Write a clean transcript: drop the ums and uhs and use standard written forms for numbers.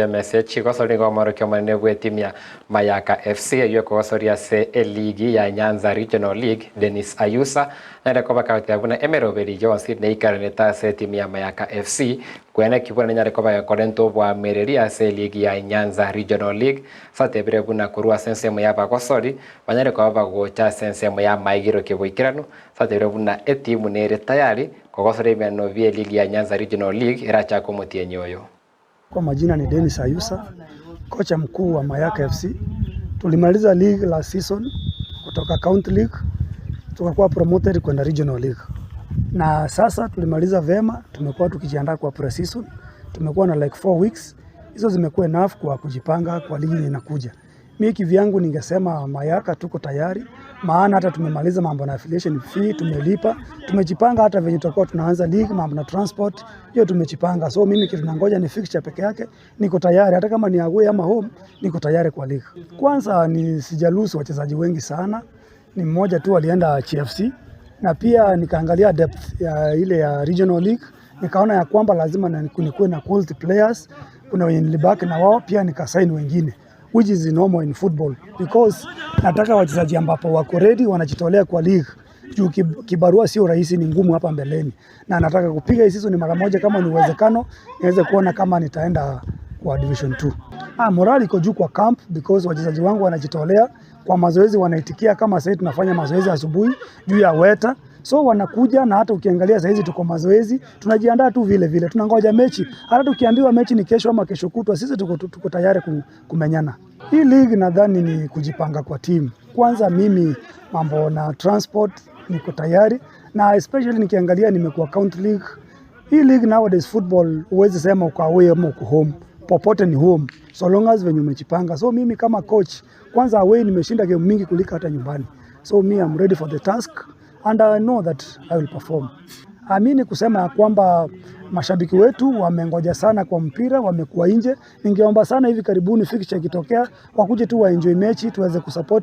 Biamese chigosori nigo omorokia omonene bw'etimu ya Mayaka FC eyio ekogosoria ase eligi ya Nyanza Regional League Dennis Ayusa nere koba kagoteba buna emeroberi yonsi neikaranete ase etimu ya Mayaka FC kweneki buna nenyare koba gekorenta oboamereri ase eligi ya Nyanza Regional League ase atebire buna korwa ase ensemo ya abagosori banyare koba bagocha ase ensemo ya amaegero keboikeranu ase atebire buna etimu nere tayari kogosora ebiano bia eligi ya Nyanza Regional League erachake omotienyi oyo. Kwa majina ni Dennis Ayusa, kocha mkuu wa Mayaka FC. Tulimaliza league last season kutoka County League tukakuwa promoted kwenda Regional League, na sasa tulimaliza vema. Tumekuwa tukijiandaa kwa pre-season, tumekuwa na like 4 weeks, hizo zimekuwa enough kwa kujipanga kwa ligi inakuja. Mimi kivyangu ningesema Mayaka tuko tayari, maana hata tumemaliza mambo na affiliation fee tumelipa, tumejipanga hata venye tutakuwa tunaanza league, mambo na transport hiyo tumejipanga. So mimi kitu nangoja ni fixture peke yake, niko tayari hata kama ni away ama home, niko tayari kwa league. Kwanza ni sijalose wachezaji wengi sana, ni mmoja tu alienda GFC, na pia nikaangalia depth ya ile ya regional league, nikaona ya kwamba lazima na nikuwe na quality players. Kuna wenye nilibaki na wao pia nikasign wengine, which is normal in football, because nataka wachezaji ambapo wako ready, wanajitolea kwa league juu kibarua sio rahisi, ni ngumu hapa mbeleni, na nataka kupiga hii season mara moja, kama ni uwezekano niweze kuona kama nitaenda kwa Division 2. Ah, morali iko juu kwa camp because wachezaji wangu wanajitolea kwa mazoezi, wanaitikia. Kama sasa tunafanya mazoezi asubuhi juu ya weather, so wanakuja, na hata ukiangalia sasa hizi tuko mazoezi, tunajiandaa tu vile vile, tunangoja mechi. Hata tukiambiwa mechi ni kesho ama kesho kutwa, sisi tuko tayari kumenyana. Hii league nadhani ni kujipanga kwa timu. Kwanza mimi mambo na transport niko tayari, na especially nikiangalia nimekuwa county league. Hii league nowadays football huwezi sema uko away ama uko home, popote ni home so long as venye umejipanga. So mimi kama coach, kwanza away nimeshinda game mingi kuliko hata nyumbani. So me, I'm ready for the task and I know that I will perform. Amini kusema ya kwamba mashabiki wetu wamengoja sana kwa mpira, wamekuwa nje. Ningeomba sana hivi karibuni fixture ikitokea wakuje tu waenjoy mechi tuweze kusupport.